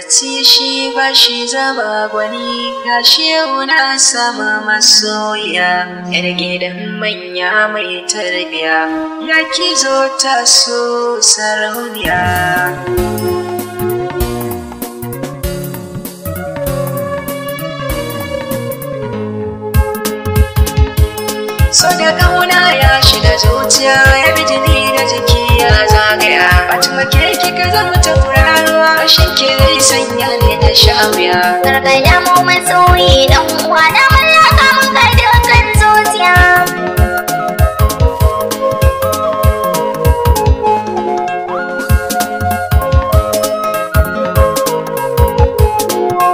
Matsoraci shi ba shi zama gwani, gashi yau na sama masoya, yar gidan manya mai tarbiya, ya ki zo ta so sarauniya. So da ƙauna ya shiga zuciya, ya bi jini da jiki ya zagaya. Fatima ke kika zama tauraruwa, shin ki zai sanya ni ta sha wuya. Karka mu masoyi dan uwa na mallaka maka dukkan zuciya.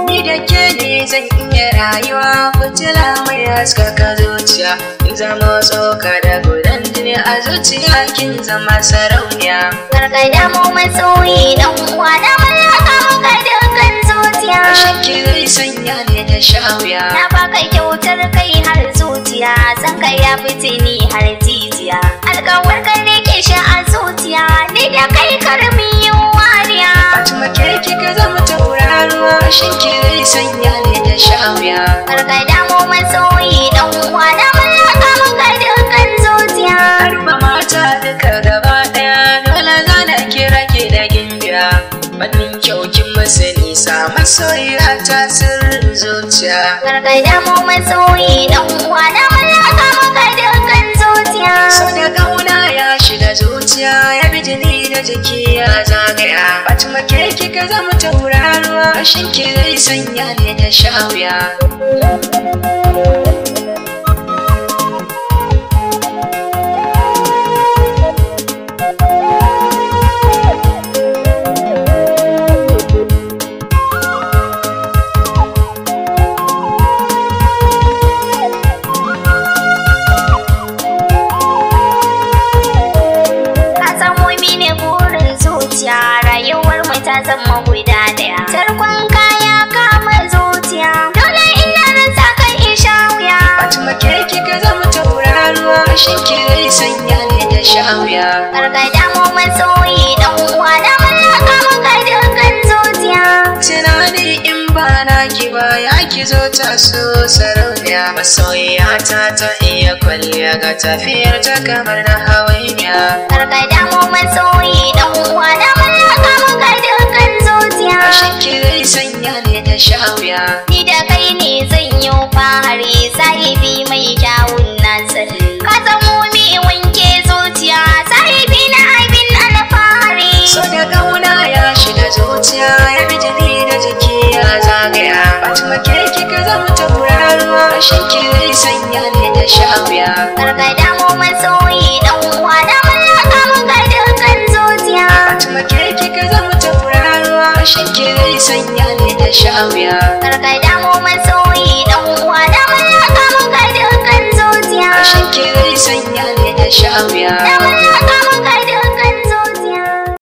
Ni da ke ne zan iya rayuwa, fitila mai haskaka zuciya. Kin zama tsoka da gudan jini a zuciya, kin zama sarauniya. Karka mu masoyi dan uwa na mallaka maka dukkan zuciya. Shin ki zai sanya ni ta sha wuya. Na baka kyautar kai har zuciya, san kai ya fice ni har jijiya. Alkawar ka rike shi a zuciya, ni da kai karmi yin wariya. Fatima ke kika zama tauraruwa, shin ki zai sanya ni ta sha wuya. Karka damu masoyi dan uwa na mallaka maka dukkan zuciya. Harba mata duka gaba ɗaya, dole zana kira ki da gimbiya. Fannin kyau kin masa nisa, masoyiya ta sirrin zuciya. Karka damu masoyi dan uwa na mallaka maka dukkan zuciya. So da ƙauna ya shiga zuciya, ya bi jini da jiki ya zagaya. Fatima ke kika zama tauraruwa, shin ki zai sanya ni ta sha wuya. Ka samu mini burin zuciya, rayuwar mu ta zama guda daya. Tarkon kaya kama zuciya, dole ina rasa kan isha wuya. Fatima ke kika zama tauraruwa, shin ki zai sanya ni ta sha wuya. Karka damu masoyi dan uwa na mallaka maka dukkan zuciya. Tunani in ba na ki ba ya ki zo ta so sarauniya. Masoyiya ta ta iya kwalliya ga tafiyar ta kamar na hawainiya. Karka damu masoyi dan uwa na mallaka maka dukkan zuciya. Shin ki zai sanya ni ta sha wuya. Ni da kai ne zan yi fahari, sahibi mai kyawun nasari. Ka zamo mai wanke zuciya, sahibi na abin alfahari. So da ƙauna ya shiga zuciya, ya bi jini da jiki ya zagaya. Fatima ke kika zama tauraruwa, shin ki zai sanya ni ta sha wuya. Karka damu masoyi dan uwa na mallaka maka dukkan zuciya. Fatima ke kika zama tauraruwa, shin ki zai sanya ni ta sha wuya. Karka damu masoyi dan uwa na mallaka maka dukkan zuciya. Shin ki zai sanya ni ta sha wuya. Na mallaka maka